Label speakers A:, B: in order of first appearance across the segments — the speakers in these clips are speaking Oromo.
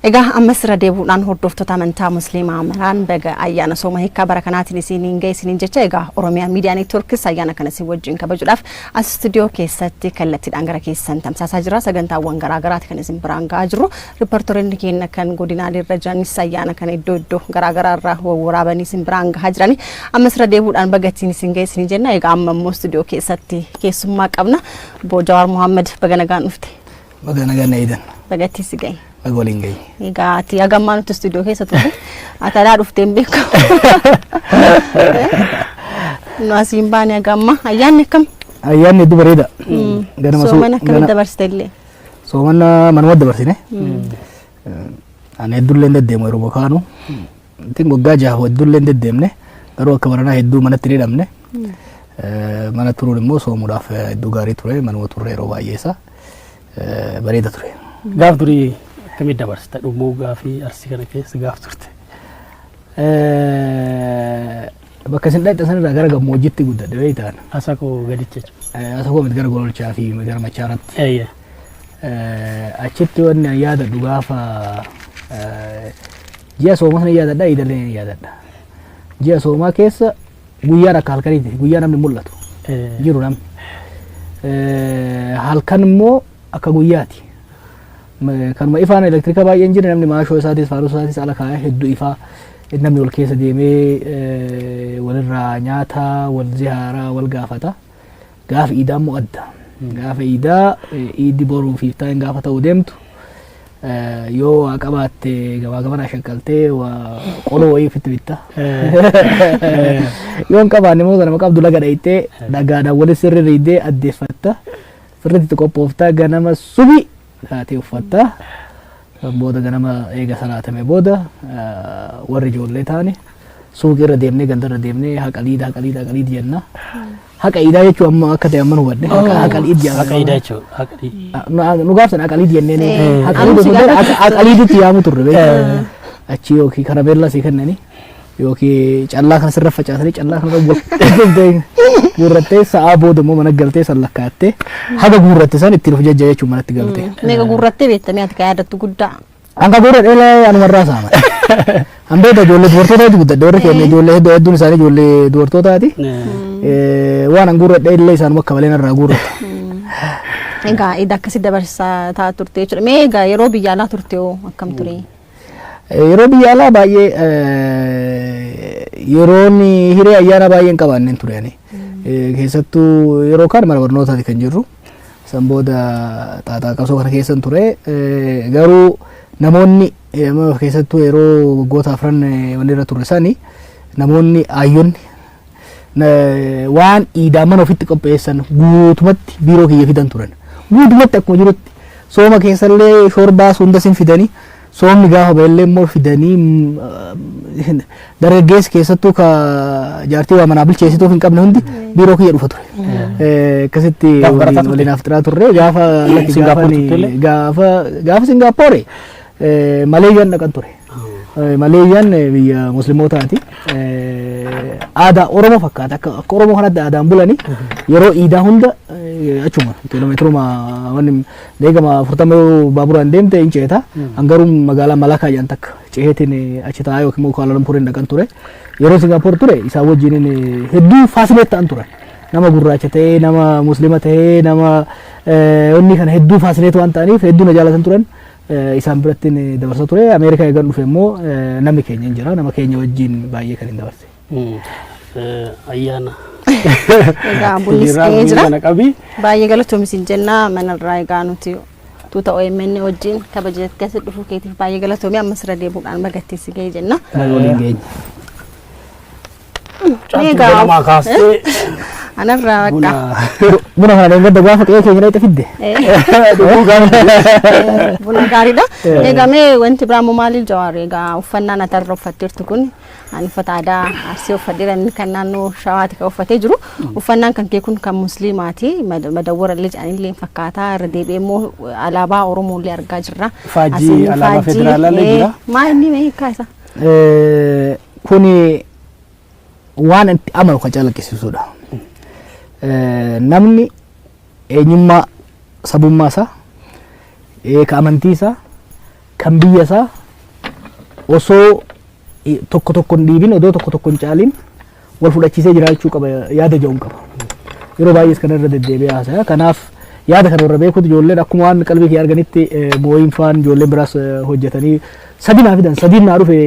A: Egaa ammas irra deebi'uudhaan hordoftoota amantaa Musliimaa maraan baga ayyaana sooma hiikkaa bara kanaatiin isiniin ga'e isiniin jecha. Egaa Oromiyaa Miidiyaa Neetwoorkis ayyaana kana isin wajjin kabajuudhaaf as istuudiyoo keessatti kallattiidhaan gara keessan tamsaasaa jira. Sagantaawwan garaa garaati kan isin biraan ga'aa jiru. Riippartoroonni keenya kan godinaalee irra jiranis ayyaana kana iddoo iddoo garaa garaa irraa wawwaraabanii isin biraan gahaa jirani. Ammas irra deebi'uudhaan baga ittiin isin ga'e isiniin jenna. Egaa amma immoo istuudiyoo keessatti keessummaa qabna. Obbo Jawaar Mohaammed, baga nagaan dhufte.
B: Baga nagaan na eedan.
A: Baga ittiin si ga'e.
B: Baga waliin geenye.
A: Egaa ati hagammaa nuti istuudiyoo keessa turre. Ati alaa dhuftee hin beeku. Nu asiin baane hagammaa. Ayyaanni akkam?
B: Ayyaanni hedduu bareeda.
A: Ganama Soomana akkamitti dabarsite illee?
B: Soomana manuma dabarsine. Ani hedduullee hin deddeemu yeroo kaanu. Ittiin waggaa 6 hedduullee hin deddeemne. Garuu akka baranaa hedduu manatti hin hidhamne. Mana turuun immoo soomuudhaaf hedduu gaarii ture. Manuma turre yeroo baay'ee isaa. Bareeda ture.
C: Gaaf durii akkamitti dabarsita dhumuu gaafii Arsii kana keessa gaaf turte?
B: Bakka isin dhaqxe sanirraa gara gammoojjiitti guddadhe beektaan.
C: Asakoo gadicha jechuudha.
B: Asakoo miti, gara Gololchaa fi gara Machaaratti. Achitti wanni ani yaadadhu gaafa ji'a soomaa sana yaadadha, iidallee ni yaadadha. Ji'a soomaa keessa guyyaan akka halkaniiti, guyyaa namni mul'atu jiru namni. Halkan immoo akka guyyaati. Kanuma ifaan elektirika baay'een jira, namni maashoo isaatis faaruu isaatis ala kaa'ee hedduu ifaa, namni wal keessa deemee walirraa nyaata, wal ziyaaraa, wal gaafata. Gaafa iidaa immoo adda. Gaafa iidaa, iiddi boruu fi iftaan gaafa ta'uu deemtu, yoo waa qabaatte gabaa gamanaa shaqqaltee waa qoloo wayii ofitti bitta. Yoo hin qabaanne immoo nama qabdu laga dhayxee dhagaadhaan walitti sirri riidee addeeffatta. Sirriitti itti qophooftaa, ganama subii kaatee uffatta. Booda ganama eega salaatame booda warri ijoollee taane suuqii irra deemnee, ganda irra deemnee haqa liida, haqa liida, haqa liida jenna. Haqa iidaa jechuun amma akka ta'e amma hubadhe. Haqa liid jedhama.
C: Haqa iidaa jechuudha. Haqa
B: liid. Nu gaafsan haqa liid jennee haqa liid osoo hin ta'in haqa liiditti yaamu turre beektaa. Achi yookiin karameellaa sii kennanii yookiin callaa kana sirra facaasanii, callaa kana wal guurrattee, sa'aa booda immoo mana galtee san lakkaattee haga guurratte san ittiin of jajja jechuun manatti galte.
A: Meeqa guurrattee beektamee ati kan yaadattu guddaa?
B: Hanga guurra dheelee anumarraa saama. Hambee ijoollee dubartootaati guddadhe, warri keenya ijoollee hedduu hedduun isaanii ijoollee dubartootaati. Waan an guurradhe illee isaanuma akka malee narraa guurrata.
A: Egaa iida akkasii dabarsaa ta'a turte jechuudha. Mee egaa yeroo biyya alaa turte hoo akkam ture?
B: Yeroo biyya alaa baay'ee yeroon hiree ayyaana baay'ee hin qabaanneen ture ani. Keessattuu yeroo kaan mana barnootaati kan jirru. San booda xaaxaa qabsoo kana keessan ture. Garuu namoonni keessattuu yeroo waggoota 4 wanni irra turre sani, namoonni aayyonni waan iidaa mana ofitti qopheessan guutumatti biiroo kiyya fidan turan. Guutumatti akkuma jirutti sooma keessallee shorbaa hunda sin fidanii, soomni gaafa ba'ellee immoo fidanii, dargaggeessi keessattuu ka jaartii waa manaa bilcheessituuf hin qabne hundi biiroo kiyya dhufa ture. Akkasitti
C: Gaafa barataa turte?
B: Waliin afxiraa turre gaafa lakki
C: Singaappoor
B: gaafa
C: turte illee?
B: Gaafa Singaappoore Maleeyyaan dhaqan ture. Maleeyyaan biyya muslimootaati. Aadaa Oromoo fakkaata. Akka Oromoo kanatti aadaan bulani yeroo iidaa hunda achuma kiiloomeetiruma wanni deegama 40 yoo baaburaan deemte hin ceeta. Hangaruu magaalaa Malakaa jedhan takka ceheetiin achi taa'aa yookiin immoo Kuala Lumpuriin dhaqan ture. Yeroo Singaappoor ture isaan wajjiniin hedduu fascinate ta'an turan. Nama gurraacha ta'ee, nama muslima ta'ee, nama wanni kana hedduu fascinate waan ta'aniif hedduu na jaalatan turan. Isaan biratti dabarsa ture. Ameerikaa eegan dhufe immoo namni keenya hin jira. Nama keenya wajjin baay'ee kan hin dabarse.
C: Ayyaana.
A: Egaa bunnis
C: Jirraa
A: ga'ee jira.
C: kana qabi.
A: Baay'ee galatoomi siin jenna. Manarraa egaa nuti tuuta OMN wajjin kabaja akkasii dhufuu keetiif baay'ee galatoomi. Ammas irra deebi'uudhaan bagattii si ga'ee jenna.
B: Baga waliin geenye.
C: Caaltuu
A: Egaa-
C: ganamaa kaastee
A: Anarraa
C: buna
A: bakka.
B: Buna kana dheengadda gaafa qe'ee keenya dhaqxe fidde.
C: Dhuguu gaafa.
A: Buna gaariidha. Egaa mee wanti biraa immoo maali, Jawaar? Egaa uffannaan ati har'a uffatteertu kun, ani uffata aadaa Arsii uffadheera, inni kan naannoo Shawaati kan uffatee jiru. Uffannaan kan kee kun kan Musliimaati. Madawwara illee jedhanillee hin fakkaata. Irra deebi'ee immoo alaabaa Oromoo illee argaa jirra.
C: Faajjii
A: Asiin
C: alaabaa
A: faajjii,
C: federaalaa illee jira.
A: Maal inni mee hiikkaa isaa?
B: Kuni waan itti amanu kan calaqqisiisudha. Namni eenyummaa sabummaa isaa, ka amantii isaa, ka Kan biyya isaa osoo tokko tokko hin dhiibin, odoo tokko tokko hin caalin wal fudhachiisee jiraachuu qaba yaada jedhuun qaba. Yeroo baay'ees kana irra deddeebi'ee haasaya. Kanaaf yaada kana warra beekutu ijoolleen akkuma waan qalbii kiyya arganitti mooyin faan ijoolleen biraas hojjetanii sadi naa fidan, sadiin naa dhufe.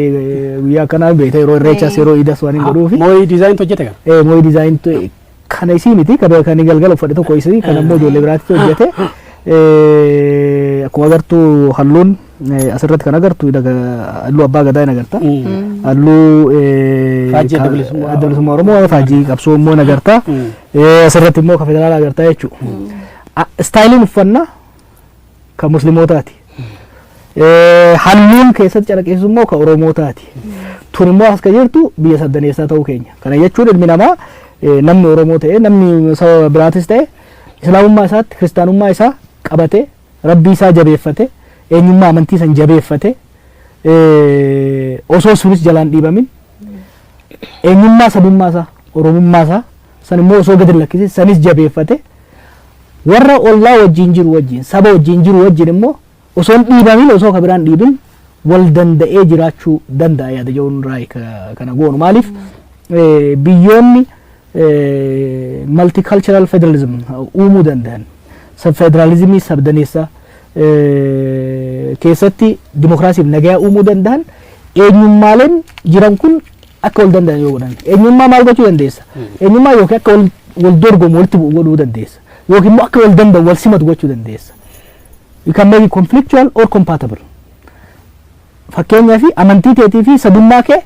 B: Guyyaa akkanaa beekta, yeroo irreechaas yeroo iidas waan hin godhuufi.
C: Mooyii Design hojjete kana.
B: Mooyii Design kana isii miti, kan galgala uffadhe tokko isii kan ammoo ijoollee biraatti hojjete. Akkuma agartu halluun asirratti kan agartu halluu abbaa gadaa hin agarta. Halluu
C: Faajjii Adda Bilisummaa.
B: Adda Bilisummaa Oromoo, faajjii qabsoo immoo hin agarta. Asirratti immoo kan federaalaa agarta jechuudha. Styleiin uffannaa kan muslimootaati. Halluun keessatti calaqqisiisu immoo kan Oromootaati. Tun immoo as kan jirtu biyya sabdaneessaa ta'uu keenya. Kana jechuun ilmi namaa, namni Oromoo ta'e, namni saba biraatis ta'e, islaamummaa isaatti kiristaanummaa isaa qabatee, rabbii isaa jabeeffate, eenyummaa amantii san jabeeffate, osoo sunis jalaan dhiibamin, eenyummaa sabummaa isaa, oromummaa isaa san immoo osoo gadi hin lakkisin sanis jabeeffate, warra ollaa wajjin jiru wajjin, saba wajjin jiru wajjin immoo osoo hin dhiibamin, osoo ka biraan dhiibin wal danda'ee jiraachuu danda'a yaada jedhuun raayii kana goonu. Maaliif, biyyoonni multicultural federalism uumuu danda'an, federalizimii sabdaneessaa keessatti dimokiraasiif nagayaa uumuu danda'an, eenyummaaleen jiran kun akka wal danda'an yoo godhan. Eenyummaa maal gochuu dandeessa? Eenyummaa yookiin akka wal dorgomu, walitti bu'u godhuu dandeessa, yookiin immoo akka wal danda'u, wal simatu gochuu dandeessa. You can make it conflictual or compatible. Fakkeenyaaf amantii teetii fi sabummaa kee,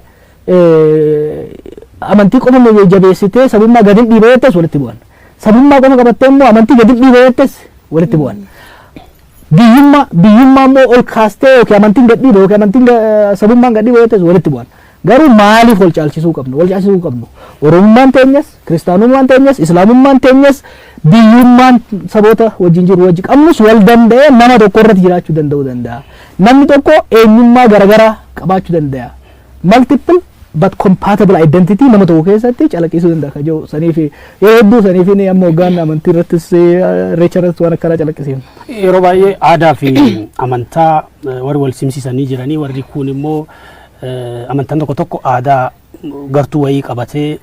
B: amantii qofa jabeessitee sabummaa gadi dhiiba jettes walitti bu'an. Sabummaa qofa qabattee immoo amantii gadi dhiiba jettes walitti bu'an. Biyyummaa immoo ol kaastee yookiin amantiin gad dhiiba yookiin amantiin sabummaan gad dhiiba jettes walitti bu'an. Garuu maaliif wal caalchisuu qabnu? Wal caalchisuu qabnu. Oromummaan teenyas, kiristaanummaan teenyas, islaamummaan teenyas, biyyummaan saboota wajjin jiru wajjin qabnus wal danda'ee nama tokko irratti jiraachuu danda'uu danda'a. Namni tokko eenyummaa garaagaraa qabaachuu danda'a. Multiple but compatible identity nama tokko keessatti calaqqisiisuu danda'a kan jiru saniif yeroo hedduu saniif inni amma hoggaan amantii irrattis, irreecha irrattis waan akkanaa calaqqisiifna.
C: Yeroo baay'ee aadaa fi amantaa warri wal simsiisanii jiranii, warri kun immoo amantaan tokko tokko aadaa gartuu wayii qabatee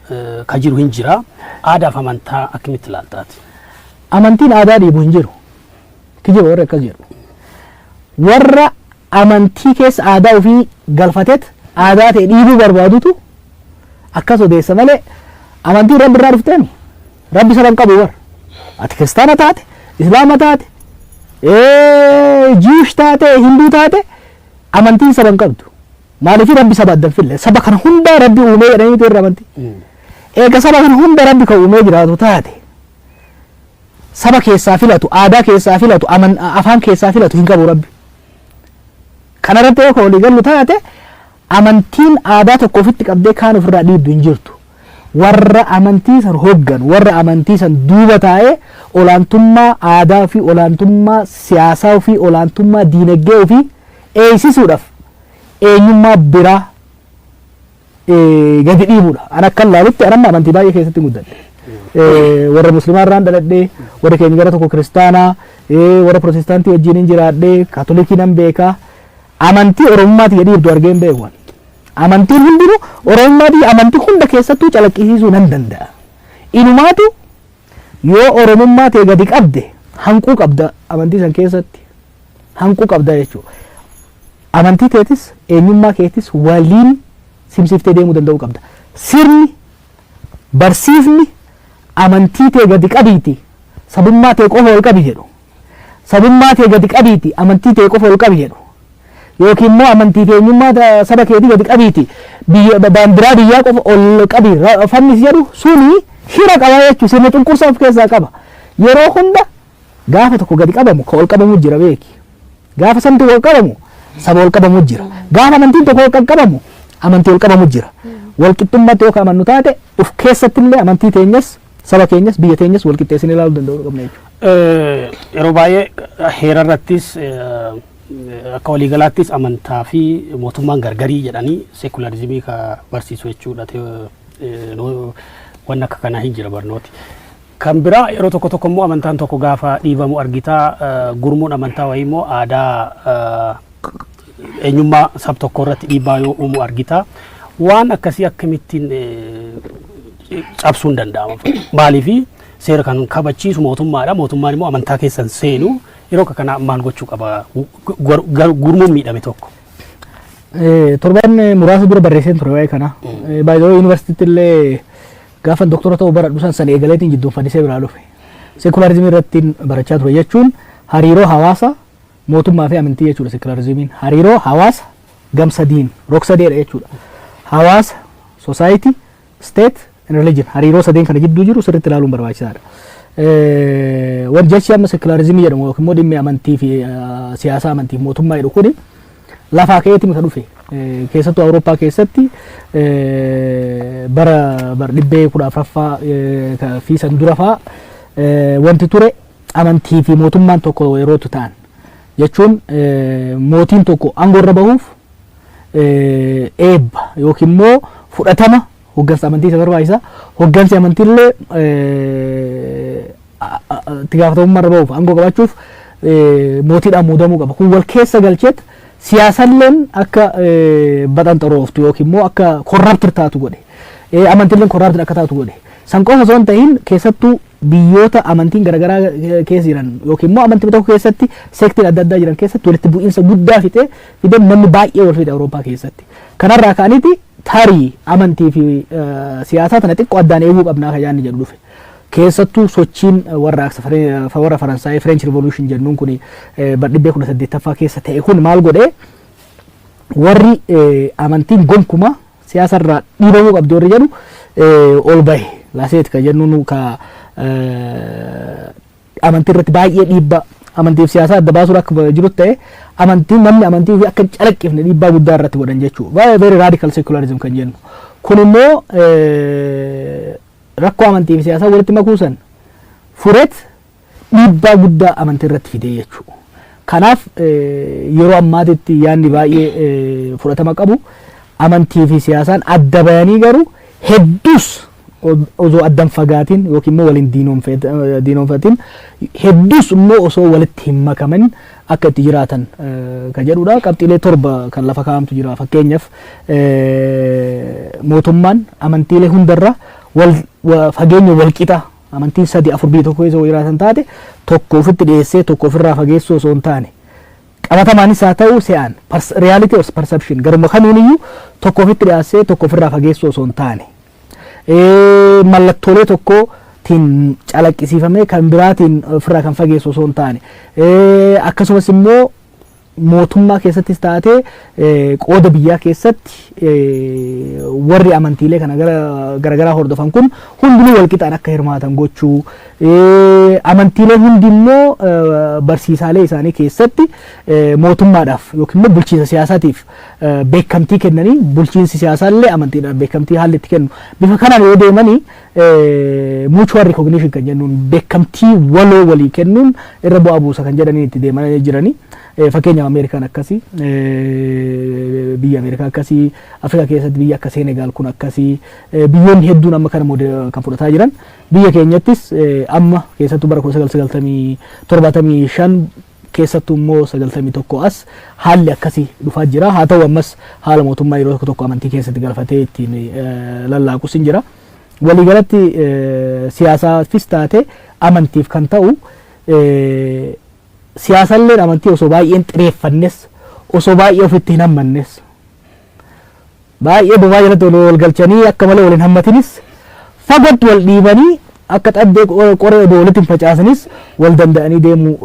C: ka jiru hin jira. Aadaa fi amantaa akkamitti ilaaltaati?
B: Amantiin aadaa dhiibu hin jiru. Kijiba warri akkas jedhu. Warra amantii keessa aadaa ofii galfateet aadaa ta'e dhiibuu barbaadutu akkas odeessa malee amantiin rabbi irraa dhufteemi. Rabbi saba hin qabu warra. Ati kiristaana taate, islaama taate, Jewish taate, hinduu taate, amantiin saba hin qabdu. Maaliif? Rabbi saba adda hin fille. Saba kana hundaa rabbi uumee jedhaniitu irra amantii. Eega saba kana hunda rabbi kan uumee jiraatu taate, saba keessaa filatu, aadaa keessaa filatu, afaan keessaa filatu hin qabu rabbi. Kana irratti yoo kan walii gallu taate, amantiin aadaa tokko ofitti qabdee kaan ofirraa dhiibdu hin jirtu. Warra amantii san hoggan, warra amantii san duuba taa'ee olaantummaa aadaa ofii, olaantummaa siyaasaa ofii, olaantummaa diinagdee ofii eeysisuudhaaf eenyummaa biraa gadi dhiibudha. An akka ilaalutti an amma amantii baay'ee keessatti guddadhe. Warra musliimaa irraan dhaladhee, warri keenya gara tokko kiristaanaa, warra protestaantii wajjin hin jiraadhee, kaatolikii nan beekaa. Amantii oromummaati jedhii dhiibdu argee hin beeku. Amantiin hundinuu oromummaatii amantii hunda keessattuu calaqqisiisuu nan danda'a. Inumaatu yoo oromummaa ta'e gadi qabde hanquu qabda, amantii san keessatti hanquu qabda jechuudha. Amantii teetis eenyummaa keetis waliin simsiiftee deemuu danda'uu qabda. Sirni barsiifni amantii tee gadi qabiiti sabummaa tee qofa ol qabi jedhu. Sabummaa tee gadi qabiiti amantii tee qofa ol qabi jedhu. Yookiin immoo amantii fi eenyummaa saba keetii gadi qabiiti biyya baandiraa biyyaa qofa ol qabi fannisi jedhu suni shira qaba jechuudha. Sirna cunqursaa of keessaa qaba. Yeroo hunda gaafa tokko gadi qabamu ka ol qabamu jira beeki. Gaafa sabni tokko ol qabamu saba ol qabamu jira. Gaafa amantiin tokko ol qabamu amantii ol qabamu jira. Wal qixxummaatti yoo amannu taate, uf keessatti illee amantii teenyas, saba keenyas, biyya teenyas wal qixxeessinee ilaaluu danda'uu qabna jechuudha.
C: Yeroo baay'ee heera irrattis akka waliigalaattis amantaa fi mootummaan gargarii jedhanii secularismii ka barsiisu jechuudha. Wanni akka kanaa hin jira barnooti. Kan biraa yeroo tokko tokko immoo amantaan tokko gaafa dhiibamu argitaa, gurmuun amantaa wayii immoo aadaa Eenyummaa sab tokko irratti dhiibbaa yoo uumu argita. Waan akkasii akkamittiin cabsuun danda'ama? Maaliifi seera kan kabachiisu mootummaadha. Mootummaan immoo amantaa keessan seenu. Yeroo akka kanaa maal gochuu qaba gurmuun miidhame tokko?
B: Torban muraasa dura barreesseen ture waa'ee kana. Baay'ee yuunivarsiitiitti illee gaafa doktora ta'uu baradhu san eegaleetiin jidduun fannisee biraa dhufe. Sekularizimii irratti barachaa ture jechuun hariiroo hawaasa, mootummaa fi amantii jechuudha sekularizimiin. Hariiroo hawaasa gam sadiin, rog sadeedha jechuudha. Hawaasa, society, state and religion, hariiroo sadeen kana jidduu jiru sirriitti ilaaluun barbaachisaadha. Wanti jechi amma sekularizimii jedhamu yookiin immoo dhimmi amantii fi siyaasa amantii fi mootummaa jedhu kuni lafaa ka'eeti kan dhufe. Keessattuu Awurooppaa keessatti bara dhibbee 14ffaa fi san dura fa'aa wanti ture amantii fi mootummaan tokko yerootu ta'an jechuun mootiin tokko aangoo irra bahuuf eebba yookiin immoo fudhatama hoggansa amantii isa barbaachisa. Hoggansi amantii illee itti gaafatamummaa irra bahuuf, aangoo qabachuuf mootiidhaan muudamuu qaba. Kun wal keessa galcheet siyaasalleen akka baxanxarooftu yookiin immoo akka corrupt taatu godhe. Amantiilleen corrupt akka taatu godhe. San qofa osoo hin ta'in, keessattuu biyyoota amantiin garaagaraa keessa jiran yookiin immoo amantii tokko keessatti sectiin adda addaa jiran keessatti walitti bu'iinsa guddaa fidee namni baay'ee wal fide Awurooppaa keessatti. Kanarraa ka'aniiti tarii amantii fi siyaasaa tana xiqqoo addaan eeguu qabnaa kan yaadni jedhu dhufe. Keessattuu sochiin warraaqsa warra Faransaayii, French Revolution jennuun kun, bara dhibbee 18ffaa keessa ta'e kun maal godhee, warri amantiin gonkumaa siyaasarraa dhiibamuu qabdi warri jedhu ol bahe. Laaseet kan jennuun ka amantii irratti baay'ee dhiibbaa, amantiif siyaasaa adda baasuun akka jiru ta'e, amantiin namni amantii ofii akka hin calaqqifne dhiibbaa guddaa irratti godhan jechuudha. Baay'ee very radical secularism kan jennu. Kun immoo rakkoo amantii fi siyaasaa walitti makuusan furet dhiibbaa guddaa amantii irratti fidee jechuudha. Kanaaf yeroo ammaatitti yaadni baay'ee fudhatama qabu amantii fi siyaasaan adda bayanii garuu hedduus osoo addan fagaatiin yookiin immoo waliin diinoonfatin, hedduus immoo osoo walitti hin makamin akka itti jiraatan kan jedhudha. Qabxiilee 7 kan lafa kaa'amtu jira. Fakkeenyaaf, mootummaan amantiilee hundarra wal fageenya wal qixa, amantiin sadi afur biyya tokko keessa jiraatan taate, tokko ofitti dhiyeessee tokko ofirraa fageessuu osoo hin taane, qabatamaanis haa ta'u se'aan, reality or perception, garuma kamiin iyyuu tokko ofitti dhiyeessee tokko ofirraa fageessuu osoo hin taane, mallattoolee tokkotiin calaqqisiifamee kan biraatiin ofirraa kan fageessu osoo hin taane, akkasumas immoo mootummaa keessattis taatee qooda biyyaa keessatti warri amantiilee kana garagaraa hordofan kun hundinuu walqixaan akka hirmaatan gochuu, amantiilee hundi immoo barsiisaalee isaanii keessatti mootummaadhaaf yookiin immoo bulchiinsa siyaasaatiif beekamtii kennanii, bulchiinsi siyaasaallee amantiidhaaf beekamtii haalli itti kennu, bifa kanaan yoo deemanii mutual recognition kan jennuun, beekamtii waloo walii kennuun irra bu'aa buusa kan jedhanii itti deemanii jiranii. Fakkeenyaaf, Ameerikaan akkasii, biyya Ameerikaa akkasii, Afrikaa keessatti biyya akka Seenegaal kun akkasii, biyyoonni hedduun amma kana kan fudhataa jiran. Biyya keenyattis amma keessattuu bara 1975 keessattuu immoo 91 as haalli akkasii dhufaa jira. Haa ta'u, ammas haala mootummaa yeroo tokko tokko amantii keessatti galfatee ittiin lallaaqus hin jira. Waliigalatti siyaasaafis taate amantiif kan ta'u, siyaasalleen amantii osoo baay'een xireeffannes, osoo baay'ee ofitti hin hammannes, baay'ee bobaa jalatti wal galchanii akka malee wal hin hammatinis, fagootti wal dhiibanii akka xaddee qoree odoo walitti hin facaasanis wal danda'anii deemuu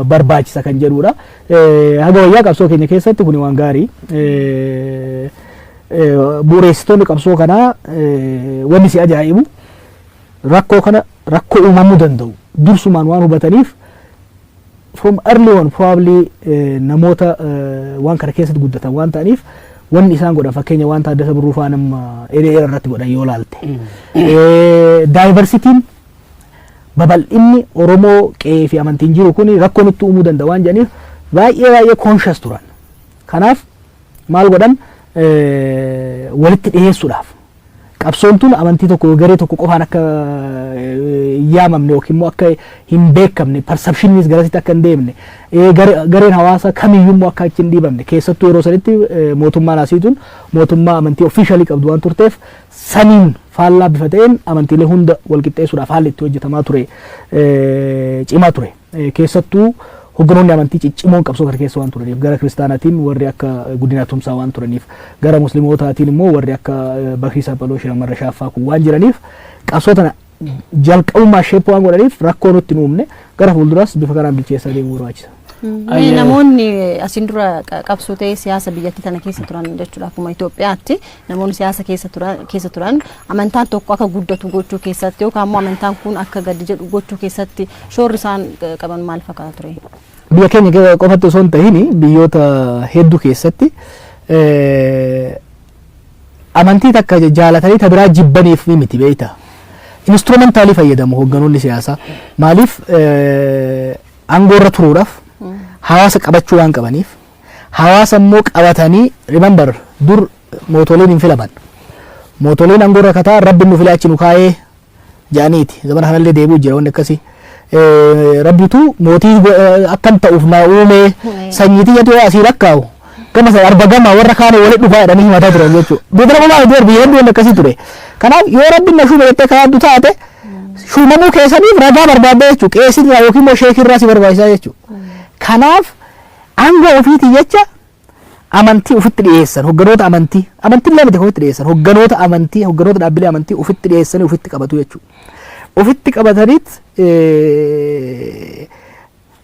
B: barbaachisa kan jedhudha. Haga wayyaa qabsoo keenya keessatti kuni waan gaarii. Bu'uureessitoonni qabsoo kanaa, wanni si ajaa'ibu, rakkoo kana, rakkoo uumamuu danda'u dursumaan waan hubataniif, from early on probably namoota waan kana keessatti guddatan waan ta'aniif, wanni isaan godhan, fakkeenya waan Taaddasa Birruu fa'aa nama dheeraa irratti godhan yoo laalte. Diversityn, babal'inni Oromoo qe'ee fi amantiin jiru kun rakkoo nutti uumuu danda'a waan jedhaniif baay'ee baay'ee conscious turan. Kanaaf maal godhan? Walitti dhiyeessuudhaaf Qabsoon tun amantii tokko, garee tokko qofaan akka hin yaamamne yookiin immoo akka hin beekamne, perceptionis garasitti akka hin deemne, gareen hawaasaa kamiyyuu immoo akka achi hin dhiibamne, keessattuu yeroo sanitti mootummaan asii tun mootummaa amantii officially qabdu waan turteef, saniin faallaa bifa ta'een amantiilee hunda wal qixxeessuudhaaf haalli itti hojjetamaa ture cimaa ture. Keessattuu hogganoonni amantii ciccimoon qabsoo kana keessa waan turaniif, gara kiristaanaatiin warri akka Guddinaa Tumsaa waan turaniif, gara musliimootaatiin immoo warri akka Bakrii Saphaloo, Sheekh Marrashaaffaa kun waan jiraniif, qabsoo tana jalqabummaa shape waan godhaniif rakkoo nutti hin uumne. Gara fuulduraas bifa kanaan bilcheessaa deemuu barbaachisa.
A: Namoonni asiin dura qabsoo ta'ee siyaasa biyyattii tana keessa turan jechuudha, akkuma Itoophiyaatti namoonni siyaasa keessa turan amantaan tokko akka guddatu gochuu keessatti yookaan immoo amantaan kun akka gadi jedhu gochuu keessatti shoorri isaan qaban maal fakkaata ture?
B: Biyya keenya qofatti osoo hin tahin biyyoota hedduu keessatti amantii takka jaalatanii ta biraa jibbaniif ni miti, beeyta. Instrumental fayyadamu hogganoonni siyaasaa. Maaliif? Aangoo irra turuudhaaf hawaasa qabachuu waan qabaniif, hawaasa immoo qabatanii, remember, dur mootoleen hin filaman. Mootoleen aangoo irra kataa rabbi nu filee achi nu kaayee jedhaniiti. Zamana kanallee deebi'u jira wanni akkasii. Rabbitu mootii akkan ta'uuf na uume, sanyiitii jedhu asii lakkaa'u. Gama sana arba gama warra kaan walitti dhufaa jedhanii himataa turan jechuudha. Duuba nama maal biyya hedduu wanni akkasii ture. Kanaaf yoo rabbi na shuume jettee kaaddu taate, shuumamuu keessaniif ragaa barbaadda jechuudha. Qeesirraa yookiin immoo sheekirraa si barbaachisaa jechuudha. Kanaaf aangoo ofiitii jecha amantii ofitti dhiyeessan, hogganoota amantii, amantii illee miti ofitti dhiyeessan, hogganoota amantii, hogganoota dhaabbilee amantii ofitti dhiyeessanii ofitti qabatu jechuudha. Ofitti qabataniit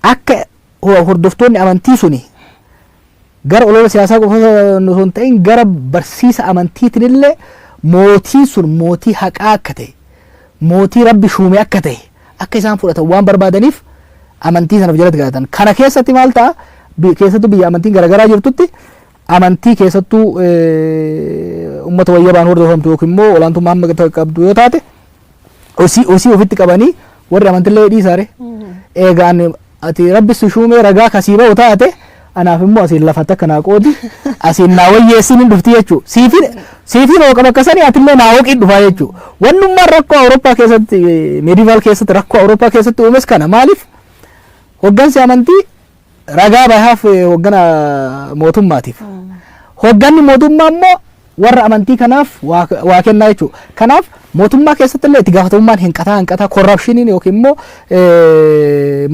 B: akka hordoftoonni amantii suni gara olola siyaasaa qofa osoo hin ta'in gara barsiisa amantiitiin illee mootiin sun mootii haqaa akka ta'e, mootii rabbi shuume akka ta'e akka isaan fudhatan waan barbaadaniif amantii sana of jalatti galatan. Kana keessatti maal ta'a? Keessattuu biyya amantiin garaagaraa jirtutti, amantii keessattuu uummata wayyabaan hordofamtu yookiin immoo olaantummaa hamma qabdu yoo taate, osii osii ofitti qabanii warri amantillee dhiisaare. Eegaan ati rabbi si shuumee ragaa kasii ba'u taate, anaaf immoo asiin lafatti akka naa qoodi, asiin naa wayyeessiin hin dhufti jechuu. Siifiin siifiin hooqa bakka sanii, atillee naa hooqiin dhufaa jechuu. Wannummaan rakkoo Awurooppaa keessatti, medieval keessatti, rakkoo Awurooppaa keessatti uumes kana. Maaliif? Hoggansi amantii ragaa bahaaf hoggana mootummaatiif. Hogganni mootummaa immoo warra amantii kanaaf waa kennaa jechuudha. Kanaaf mootummaa keessatti illee itti gaafatamummaan hinqataa hinqataa, corruptioniin yookiin immoo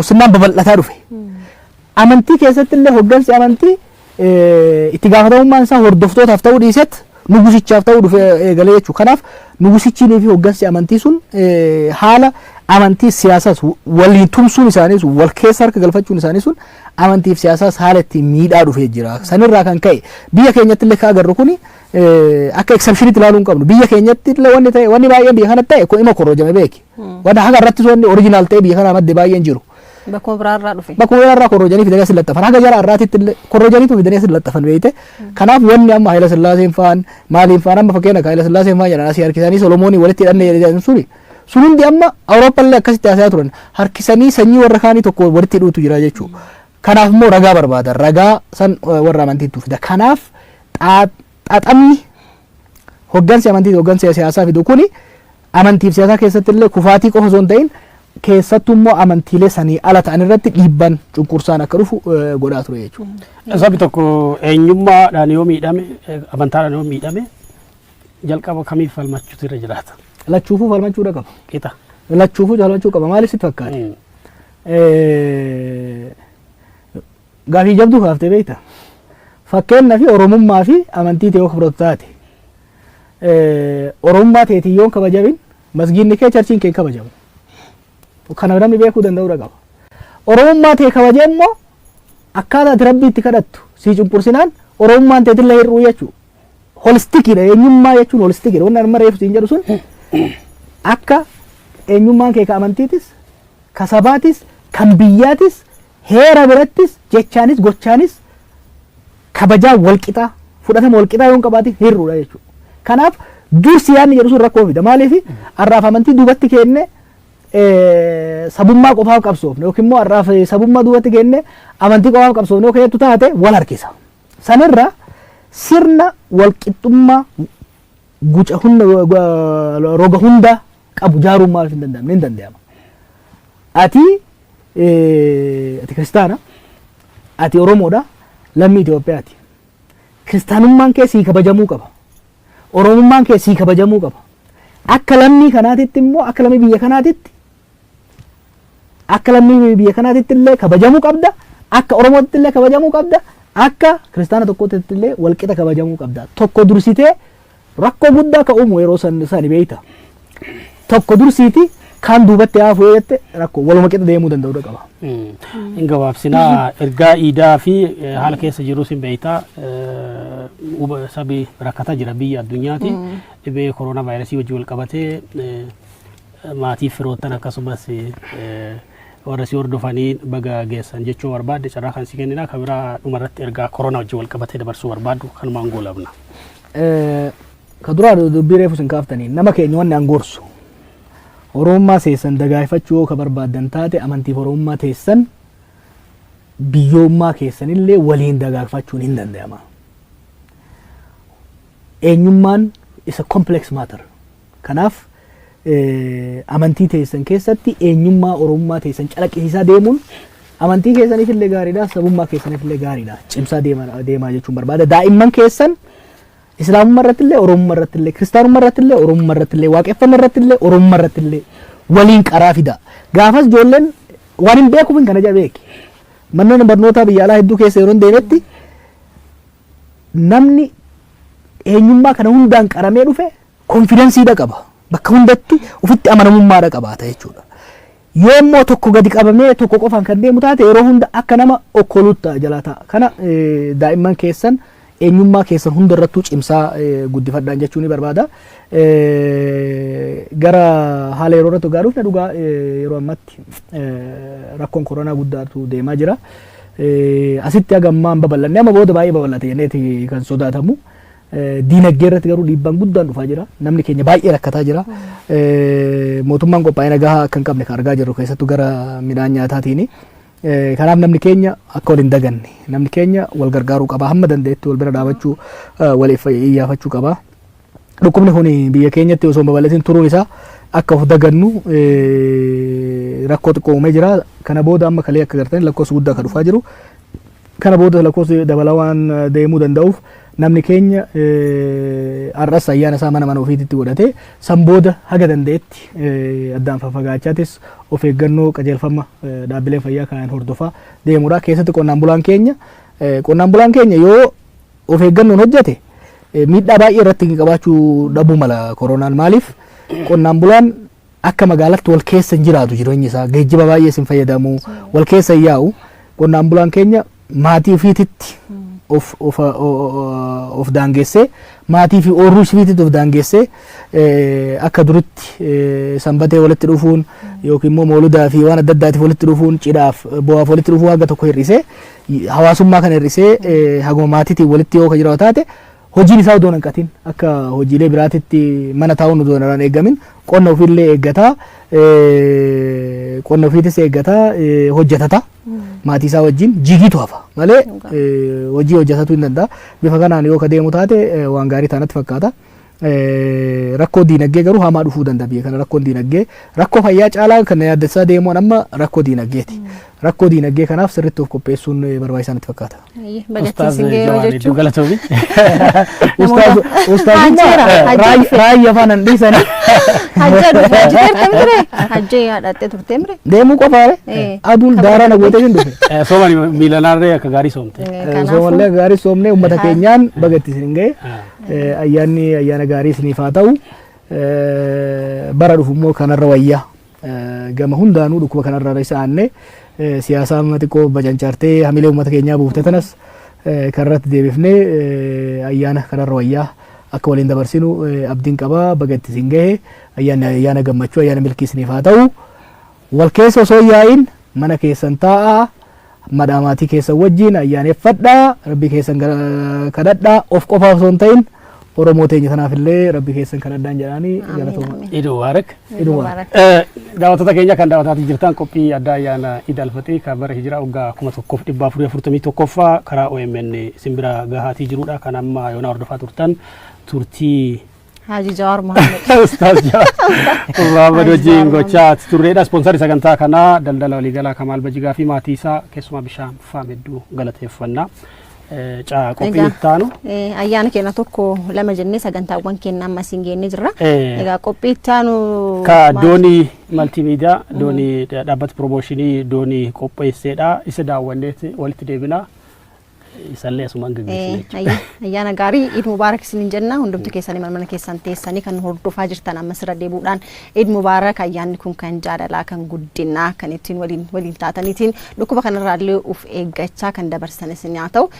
B: muslimaan babal'ataa dhufe. Amantii keessatti illee hoggansi amantii itti gaafatamummaan isaa hordoftootaaf ta'uu dhiiseet nugusichaaf ta'uu dhufe eegalee jechuudha. Kanaaf nugusichiinii fi hoggansi amantii sun haala amantii siyaasaas waliin tumsuun isaanii sun, wal keessa harka galfachuun isaanii sun amantiif siyaasaas haala ittiin miidhaa dhufee jira. Sanirraa kan ka'e biyya keenyatti illee kan agarru kuni akka exceptionitti ilaaluu hin qabnu. Biyya keenyatti illee wanni ta'e, wanni baay'een biyya kanatti ta'e kun ima korrojame beeki. Wanta haga irrattis wanni original ta'e biyya kanaa madde baay'een jiru.
A: Bakkuma biraarraa dhufe.
B: Bakkuma biraarraa korrojanii fidanii as laxxafan. Haga jara har'aatitti illee korrojaniitu fidanii as laxxafan, beeyte. Kanaaf wanni amma Haayila Sillaaseen fa'aan maaliin fa'aan, amma fakkeenya Haayila Sillaaseen fa'aan jedhan asii harkisanii Solomoonii walitti hidhanne jedhan suni. Sun hundi amma Awurooppaa illee akkasitti haasa'aa turan. Harkisanii sanyii warra kaanii tokko walitti hidhuutu jira jechuudha. Kanaaf immoo ragaa barbaadan. Ragaa san warra amantiitu fida. Kanaaf xaxamni hoggansi amantii hoggansi siyaasaa fidu kuni amantiif siyaasaa keessatti illee kufaatii qofa osoo hin ta'in, keessattuu immoo amantiilee sanii ala ta'an irratti dhiibban cunqursaan akka dhufu godhaa ture jechuudha.
C: Sabni tokko eenyummaadhaan yoo miidhame, amantaadhaan yoo miidhame, jalqaba kamiif falmachuutu irra jiraata?
B: Lachuufuu falmachuudha qaba.
C: Qixa.
B: Lachuufuu falmachuu qaba. Maaliif sitti fakkaate? Gaafii jabduu kaaftee, beekta. Fakkeenna fi Oromummaa fi amantii ta'e yoo fudhatu taate, Oromummaa teetiin yoo hin kabajamin, masgiinni kee, churchiin kee hin kabajamu. Kana namni beekuu danda'uudha qaba. Oromummaa ta'e kabajee immoo akkaataa ati rabbii itti kadhattu sii cunqursinaan Oromummaan teetillee hir'uu jechuudha. Holisticiidha, eenyummaa jechuun holisticiidha. Wanni amma reefu siin jedhu sun akka eenyummaan kee ka amantiitis, ka sabaatis, kan biyyaatis, heera birattis, jechaanis gochaanis kabajaa walqixaa, fudhatama walqixaa yoo hin qabaatin hir'uudha jechuudha. Kanaaf dursi yaadni jedhu sun rakkoo fida. Maaliif? Har'aaf amantii duubatti kenne sabummaa qofaaf qabsoofne yookiin immoo har'aaf sabummaa duubatti kenne amantii qofaaf qabsoofne yookiin jettu taate, wal harkisa. Sanirra sirna walqixxummaa Guca hunda, roga hunda qabu jaaruun maaliif hin danda'amne? Hin danda'ama. Ati Kiristaana, ati Oromoodha, lammii Itoophiyaati. Kiristaanummaan kee sii kabajamuu qaba. Oromummaan kee sii kabajamuu qaba. Akka lammii kanaatitti immoo, akka lammii biyya kanaatitti, akka lammii biyya kanaatitti illee kabajamuu qabda. Akka Oromootti illee kabajamuu qabda. Akka Kiristaana tokkootti illee walqixa kabajamuu qabda. Tokko dursitee rakkoo guddaa ka uumu yeroo san sani beeyta. Tokko dursiiti kaan duubatti hafu yoo jette, rakkoo waluma qixa deemuu danda'uu qaba.
C: Hin gabaabsinaa, ergaa iidaa fi haala keessa jirus hin beektaa. Sabi rakkataa jira biyya addunyaati. Dhibee koronaa vaayirasii wajjin wal qabatee maatii, firoottan, akkasumas warra si hordofanii baga geessan jechuu barbaadde carraa kan si kennina. Kan biraa dhumarratti ergaa koronaa wajjin wal qabatee dabarsuu barbaaddu kanumaan goolabna.
B: Ka duraa dubbii reefu sin kaaftanii, nama keenya wanni an gorsu, Oromummaa seessan dagaagfachuu yoo ka barbaaddan taate, amantiif Oromummaa teessan biyyoommaa keessanillee waliin dagaagfachuun hin danda'ama. Eenyummaan isa complex matter. Kanaaf amantii teessan keessatti eenyummaa Oromummaa teessan calaqqisiisaa deemuun amantii keessaniif illee gaariidha, sabummaa keessaniif illee gaariidha. Cimsaa deemaa jechuun barbaada. Daa'imman keessan Islaamummaa irratti illee, Oromummaa irratti illee, Kiristaanummaa irratti illee, Oromummaa irratti illee, Waaqeffannaa irratti illee, Oromummaa irratti illee waliin qaraa fida. Gaafas ijoolleen waan hin beekuuf hin kana beeki. Manneen barnootaa biyya alaa hedduu keessa yeroo deemetti, namni eenyummaa kana hundaan qaramee dhufe confidenceiidha qaba. Bakka hundatti ofitti amanamummaadha qabaata jechuudha. Yoo immoo tokko gadi qabamee tokko qofaan kan deemu taate, yeroo hunda akka nama okkoluutti jalaa ta'a. Kana daa'imman keessan eenyummaa keessan hunda irrattuu cimsaa guddifadhaan jechuu ni barbaada. Gara haala yeroo irratti dhugaa dhufne, dhugaa yeroo ammatti rakkoon koronaa guddaatu deemaa jira. Asitti haga ammaa hin babal'anne, amma booda baay'ee babal'ate jenneeti kan sodaatamu. Diinagdee irratti garuu dhiibbaan guddaan dhufaa jira. Namni keenya baay'ee rakkataa jira. Mootummaan qophaa'ina gahaa akka hin qabne kan argaa jirru keessattuu gara midhaan nyaataatiini. Kanaaf namni keenya akka wal hin daganne, namni keenya wal gargaaruu qaba, hamma danda'etti wal bira dhaabachuu, waliif iyyaafachuu qaba. Dhukkubni kun biyya keenyatti osoo hin babal'atin turuun isaa akka of dagannu rakkoo xiqqoo uumee jira. Kana booda amma kalee akka gartanii lakkoofsa guddaa kan dhufaa jiru. Kana booda lakkoofsi dabalaa waan deemuu danda'uuf, namni keenya har'as ayyaana isaa mana mana ofiititti godhatee, san booda haga danda'etti addaan faffagaachaatis of eeggannoo qajeelfama dhaabbileen fayyaa kanaan hordofaa deemudha. Keessatti qonnaan bulaan keenya yoo of eeggannoon hojjete miidhaa baay'ee irratti qabaachuu dhabuu mala koronaan. Maaliif? Qonnaan bulaan akka magaalatti wal keessa hin jiraatu, jireenyi isaa geejjiba baay'ee sin fayyadamu, wal keessa hin yaa'u. Qonnaan bulaan keenya maatii ofiititti of of of daangessee, maatii fi oorruu ofiititti of daangessee, akka duritti sanbatee walitti dhufuun yookiin immoo mooludaa fi waan adda addaatiif walitti dhufuun, cidhaaf bu'aaf walitti dhufuu haga tokko hir'isee, hawaasummaa kana hir'isee, haguma maatiitiin walitti yoo ka jiraatu taate, hojiin isaa odoo hin hanqatin, akka hojiilee biraatitti mana taa'uun odoo hin eeggamin, qonna ofiillee eeggataa, qonna ofiitis eeggataa hojjetata, maatii isaa wajjin jigiitu hafa malee hojii hojjetatu hin danda'a. Bifa kanaan yoo ka deemu taate waan gaarii taanatti fakkaata. Rakkoo diinagdee garuu hamaa dhufuu danda'a biyya kana. Rakkoon diinagdee rakkoo fayyaa caalaa kan yaaddessaa deemuun amma rakkoo diinagdeeti. Rakkoo diinagdee kanaaf sirriitti of qopheessuun barbaachisaa natti fakkaata.
A: Ustaaz
C: Jawaar, hedduu galatoomi.
B: Ustaazummaa raayyaa afaan hin dhiisanii.
A: Hajjaa dhufe, hojjeteerta mire? Hajjee yaadhattee turtee mire?
B: Deemuu qofaare, aduun daaraa na gootee hin dhufe.
C: Soomani miilanaarree akka gaarii soomte.
B: Soomallee akka gaarii soomnee, uummata keenyaan baga itti isin ga'e. Ayyaanni ayyaana gaarii isiniif haa ta'u. Bara dhufu immoo kanarra wayyaa. Gama hundaanuu dhukkuba kanarra isa aannee, siyaasa amma xiqqoo bacancaartee hamilee uummata keenyaa buufte tanas kanarratti deebifnee, ayyaana kanarra wayyaa akka waliin dabarsinu abdiin qabaa. Baga itti isin gahe. Ayyaanni ayyaana gammachuu, ayyaana milkii isiniif haa ta'u. Wal keessa osoo hin yaa'in mana keessan taa'aa, madhaa maatii keessan wajjin ayyaaneffadhaa, rabbi keessan kadhadhaa, of qofaaf osoo hin ta'in Oromoo teenya tanaaf illee rabbi keessan kadhadhaan jedhaanii. Galatooma.
C: Iid Mubaarak.
B: Iid Mubaarak.
C: Daawwattoota keenya kan daawwataatii jirtan, qophii addaa ayyaana Iid Alfaxii kan bara hijiraa waggaa 1441ffaa karaa OMN isin bira gahaatii jirudha. Kan amma yoonaa hordofaa turtan turtii
A: Haji Jawaar Mohaammed.
C: Ustaaz Jawaar Muhammad wajjin gochaa turreedha. Ispoonsarri sagantaa kanaa daldala waliigalaa Kamaal Bajigaa fi maatii isaa, keessumaa bishaan faam hedduu galateeffanna. Qophiin itti aanu.
A: Ayyaana keenya tokko lama jennee sagantaawwan keenya amma siin geennee jirra. Egaa qophii itti aanu.
C: Ka Doonii Multimedia, Doonii dhaabbata promotion Doonii qopheesseedha. Isa daawwanneeti walitti deebina. Isallee asumaan gaggeessina jechuudha.
A: Ayyaana gaarii, Iid Mubaarak isiniin jenna. Hundumti keessanii mana keessan teessanii kan hordofaa jirtan ammas irra deebuudhaan Iid Mubaarak. Ayyaanni kun kan jaalalaa, kan guddinaa, kan ittiin waliin waliin taataniitiin dhukkuba kanarraa illee of eeggachaa kan dabarsan isin haa ta'u.